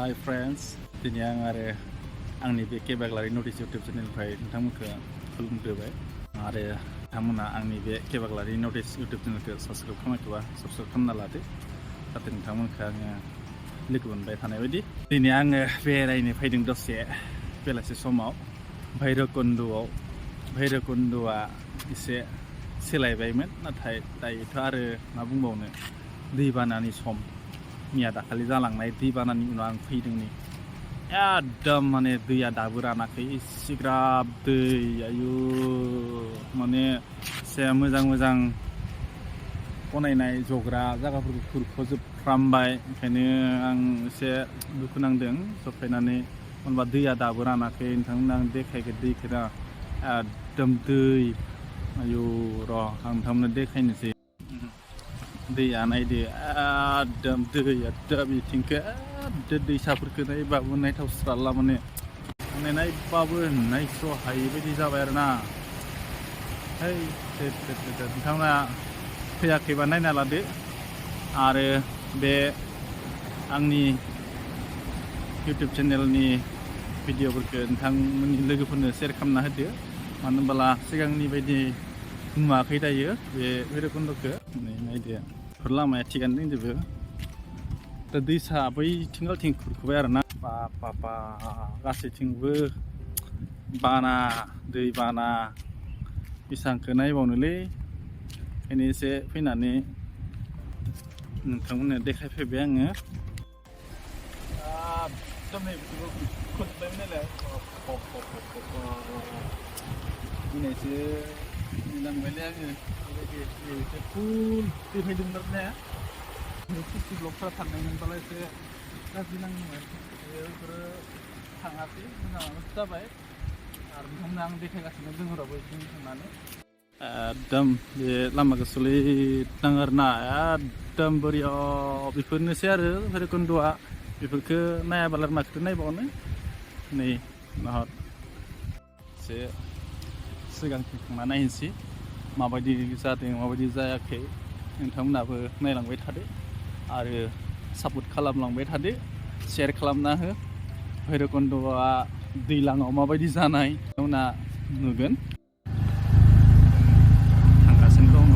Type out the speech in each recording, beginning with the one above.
Hi friends, दिनै आं आरो आंनि बे केबाग्लारि नटिस इउटुब चेनेलनिफ्राय नोंथांमोनखौ खुलुमग्रोबाय आरो नोंथांमोना आंनि बे केबाग्लारि नटिस इउटुब चेनेलखौ साबस्क्राइब खालामाखैबा साबस्क्राइब खालामना लादो जाहाथे नोंथांमोनखौ आङो लोगो मोनबाय थानाय बायदि। दिनै आङो बेरायनो फैदों दसे बेलासि समाव भैरबकुन्द'आ एसे सोलायबायमोन, नाथाय दायोथ' आरो मा बुंबावनो, दैबानानि सम। मैया दाखालि जालांनाय दैबानानि उनाव आं फैदों नै एकदम माने दैया दाबो रानाखै, इसिग्राब दै आयु माने एसे मोजां बनायनाय जग्रा जायगाफोरखौ खुरख'जोबफ्रामबाय। ओंखायनो आं एसे दुखु नांदों सफैनानै, होनबा दैया दाबो रानाखै। नोंथांमोननो आं देखायगोन दैखौ ना, एकदम दै आयु र' आं नोंथांमोननो देखायनोसै। दैया नायदो एकदम दैया बिथिंखो एकदम दैसाफोरखौ नायबाबो नायथावस्राला, माने नायबाबो नायस' हायि बायदि जाबाय आरो ना। है नोंथांमोना फैयाखैबा नायना लादो आरो बे आंनि इउटुब चेनेलनि भिडिअफोरखौ नोंथांमोननि लोगोफोरनो शेयार खालामना होदो, मानो होनबोला सिगांनि बायदि नुवाखै दायो बे भैरबकुन्द'खौ। नायदो बेफोर लामाया थिगानो दंजोबो, दा दैसा बैथिं खुरखोबाय आरो ना। बा गासैथिंबो बाना, दै बाना, बेसांखौ नायबावनोलै। ओंखायनो एसे फैनानै नोंथांमोननो देखायफैबाय आङो। एकदम खुरखोबायमोन नालाय दिनैसो नुलांबायलै आङो बेबायदि फुल दै फैदोंमोन आरो ना। सिसि ब्लकफोरा थांनायमोनबालाय एसे गाज्रि नाङोमोन, बेफोरो थाङासै, मोजाङानो जाबाय। आरो नोंथांमोना आं देखायगासिनो दङ र' बैथिं थांनानै। एकदम बे लामाखौ सोलिनाङो आरो ना, एकदम बोरियाव। बेफोरनोसै आरो भैरबकुन्द'आ, बेफोरखौ नायाबाला माखौथो नायबावनो। नै माहर एसे सिगांथिं थांना नायनोसै माबायदि जादों माबायदि जायाखै। नोंथांमोनाबो नायलांबाय थादो आरो सापर्ट खालामलांबाय थादो, शेयार खालामना हो। भैरबकुन्द'आ दैज्लाङाव माबायदि जानाय नोंथांमोना नुगोन। थांगासिनो दङ,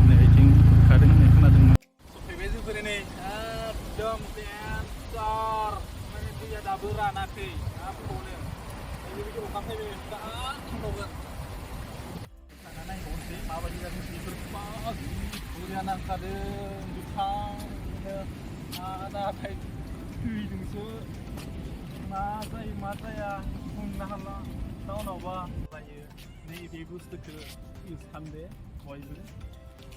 नै बिथिं खुरखादों होननाय खोनादोंमोन। सफैबाय जोंफोर नै एकदम डेन्जार, माने दैया दाबो रानाखै आबखौनो। बेबायदि अखा फैबाय बिराद थांबावगोन। थांना नायबावनोसै माबायदि जादों बेफोरखौ। बुरजा नांखादों गोथांनो, नाथाय दैजोंसो मा जायो मा जाया बुंनो हाला। टाउनावबा जायो नैबे बुस्थुखौ इउज खालामदो बयबो,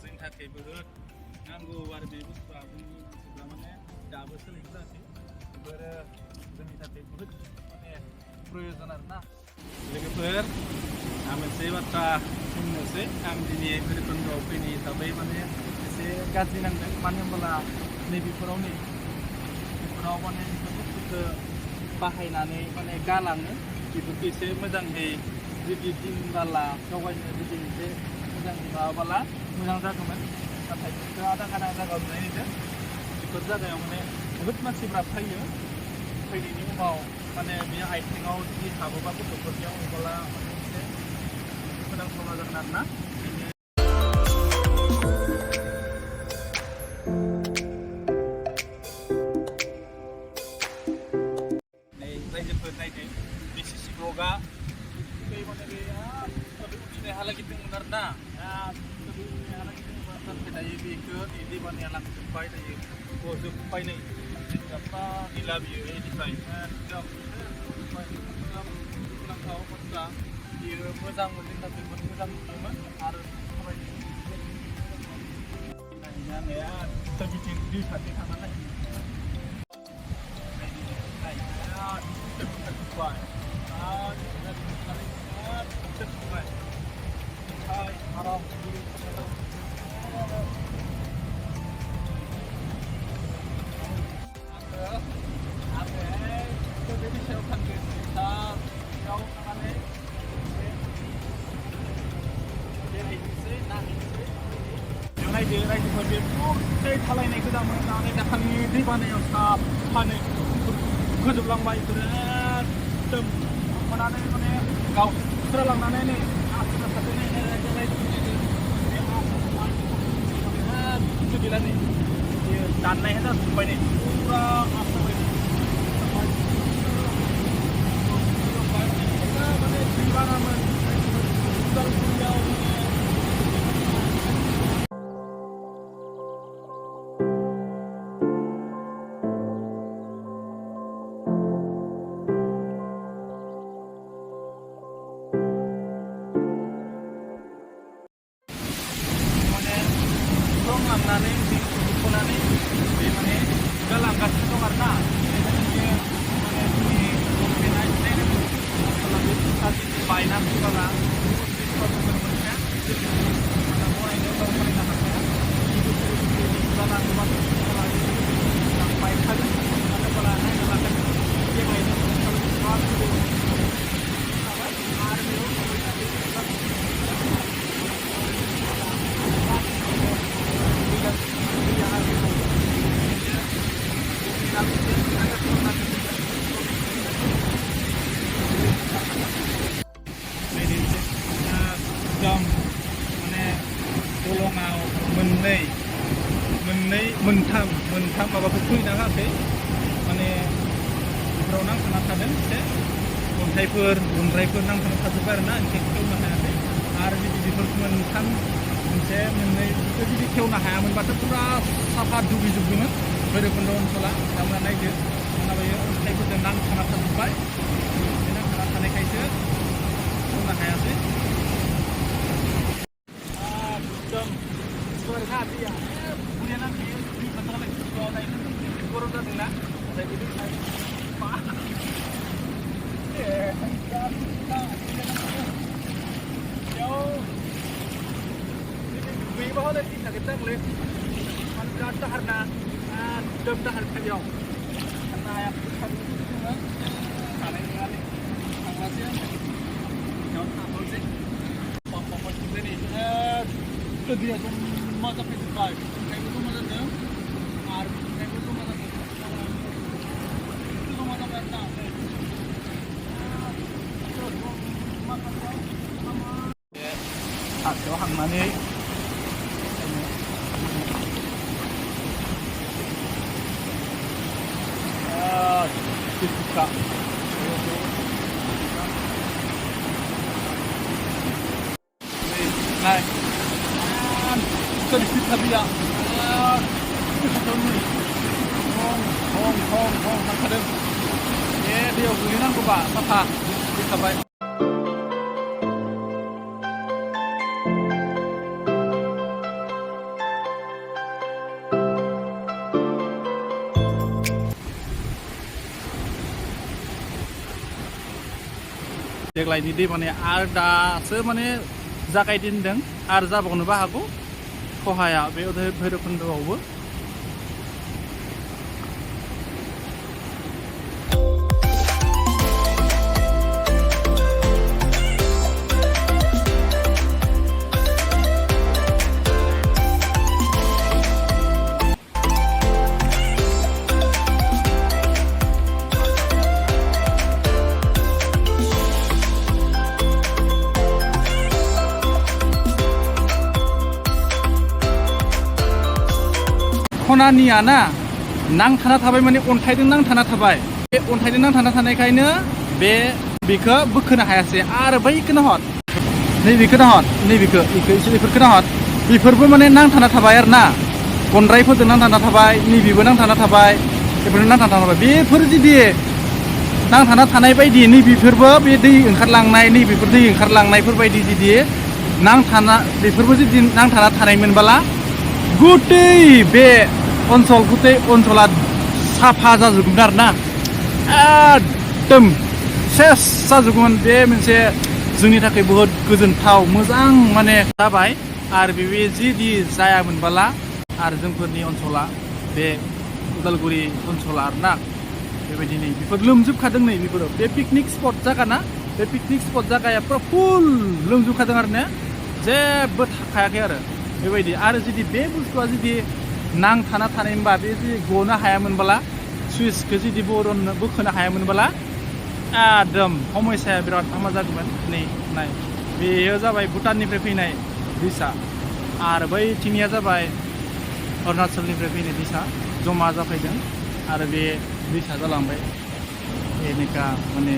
जोंनि थाखाय बहुद नांगौ आरो बे बुस्थुआ। जोंनि मानसिफ्रा माने दाबो सोलिथाराखै, बेफोरो जोंनि थाखाय बहुद माने प्रयजन आरो ना। लोगोफोर आं मोनसे बाथ्रा बुंनोसै, आं दिनै भैरबकुन्द'आव फैनाय हिसाबै माने एसे गाज्रि नांदों, मानो होनबोला बेफोराव माने बेफोर बुस्थुखौ बाहायनानै माने गालाङो। बेफोरखौ एसे मोजाङै जुदि दिनबाला गावगायनो जुदि एसे मोजाङै माबाबाला मोजां जागौमोन। नाथाय बेफोरखौ आदां गादां जायगायाव नुनाय नुदों। बेफोर जायगायाव माने बहुद मानसिफ्रा फैयो, फैनायनि उनाव माने बे आइथिङाव जुदि हाबोबा गथ'फोरनियाव नुबोला माने एसे सोदांथावना जागोन आरो ना। नै रायजोफोर नायदों, बे सिसि ब्लकआ दै माने उथिनायहालागै दंमोन आरो ना, उथिनायहालागै दंमोन। नाथाय दायो बेखौ दै बानाया लांजोब्बाय, दायो गजोब्बाय। नै जेनेबा गैला बियो बेनिफ्राय एकदम दुखुनांथाव बाथ्रा। बियो मोजां मोनदों, नाथाय मोजां नुदोंमोन आरो नायनाया बिथिं दै फारसे थांना नायदो रायजोफोर, बे दै थालायनाय गोदान मोननानै दाखालि दै बानायाव साफानो फोजोबलांबाय एकदम थांनानै माने गावस्रालांनानै नै आसरा थादों नै गैला नै दाननाय जाजोब्बाय नै फुरा आसराबाय माने दैबानामोन उदालगुरियाव लांनानै बुख'नानै बे माने गालांगासिनो दं आरोना बेबायदिनो माने जोंनि गभर्नमेन्टआ बायना फैबाला मोनसे बनायनो फरायनो हाखाया जालाङोबा लांबाय थागोन मानो होनोब्ला नायनो लागोन देग्लायनो आरो एकदम माने दलङाव मोनथाम माबाखौ फैना होआखै माने बेफोराव नांथाना थादों एसे अन्थाइफोर नांथाना थाजोब्बाय आरोना खेवनो हायाखै आरो जुदि बेफोर मोनथाम मोनसे मोननै बेखौ जुदि खेवनो हायामोनबाथ' फुरा साफा दुगैजोबगौमोन भैरबकुन्द ओनसोला दामना नायदो माबायो अन्थाइफोरजों नांथाना थाजोब्बाय बे नांथाना थानायखायसो खेवनो हायासै एकदम सुवारखा दैया बुरिया नांखायो दै बोथोरालाय गरम जादोंना ओमफ्राय बे guyba hole tin lagi tak le man kat harna dum dah har khayo karena ya kan kale ngali anglasnya jauh tak sih papa juga nih itu dia tuh mata festival kayak itu mata dia kayak itu mata itu mata berta खाथियाव हांनानै Kita naik sedikit tapi ya hong nakadem dia gulinan ko ba sapa dikabay देग्लायनि दै माने आरो दासो माने जागायजेनदों आरो जाबावनोबो हागौ खहाया बे भैरबकुन्दआवबो खनानिया ना नांथाना थाबाय माने अन्थाइजों नांथाना थाबाय बे अन्थाइजों नांथाना थानायखायनो बेखौ बोखोनो हायासै आरो बैखौनो हर नैबेखौनो हर बेफोरखौनो हर बेफोरबो माने नांथाना थाबाय आरो ना गनद्रायफोरजों नांथाना थाबाय नैबेबो नांथाना थाबाय बेफोरनो नांथाना थाबाय बेफोर जुदि नांथाना थानाय बायदि नैबेफोरबो बे दै ओंखारलांनाय नैबेफोर दै ओंखारलांनायफोर बायदि जुदि बेफोरबो जुदि नांथाना थानायमोनबोला गुटै बे ओनसोला साफा जाजोबगोन आरो ना एकदम सेस जाजोबगोन बे मोनसे जोंनि थाखाय बहुत गोजोनथाव मोजां माने जाबाय आरो बेबायदि जायामोनबोला आरो जोंफोरनि ओनसोला बे उदालगुरि ओनसोला आरो ना बेबायदि नै बेफोर लोमजोबखादों नै बेफोरो बे पिकनिक स्पट जायगा ना बे पिकनिक स्पट जायगाया पुरा फुल लोमजोबखादों आरो ना जेबो थाखायाखै आरो बेबायदि आरो जुदि बे बुस्थुआ जुदि नांथाना थानायमोनबा बे जुदि गनो हायामोनबोला सुइसखौ जुदि बरननो बोखोनो हायामोनबोला एकदम समस्याया बिराद हामा जागौमोन नै नाय बेयो जाबाय भुटाननिफ्राय फैनाय दैसा आरो बैथिंनिया जाबाय अरुणाचलनिफ्राय फैनाय दैसा जमा जाफैदों आरो बे दैसा जालांबाय बेनिका माने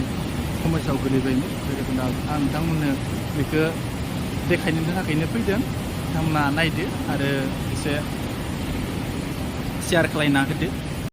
समस्यायाव गोलैबायमोन बेनिखायनो आं नोंथांमोननो बेखौ देखायनो थाखायनो फैदों नोंथांमोना नायदो आरो एसे शेयार खालायना होदो